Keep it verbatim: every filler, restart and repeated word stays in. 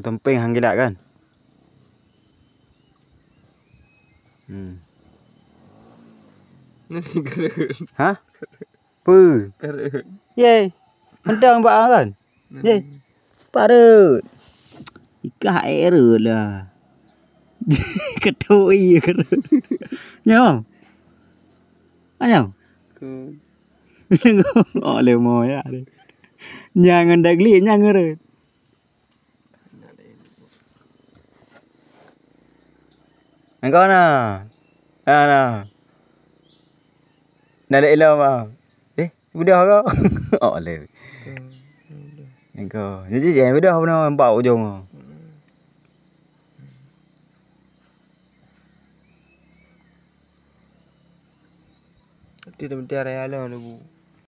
Tumpeng han geulat kan? Hmm. Nani keren. Hah? Peue? Keren. Ye. Mantong bak kan? Nani? Ye. Parut. Ikah erot lah. Ketuk ié kerot. Nyoe. Nyoe. Ku. Oh, le mo ya. Nyang ngon dak glik, nyang ngon rot. Engkau na. Na, na. Na lé ilom ah. Eh, beudôh kau. Oh, le. Engkau. Jadi jangan beudôh pun nampak ujung kau. Ti dah mutiara ya lo bu.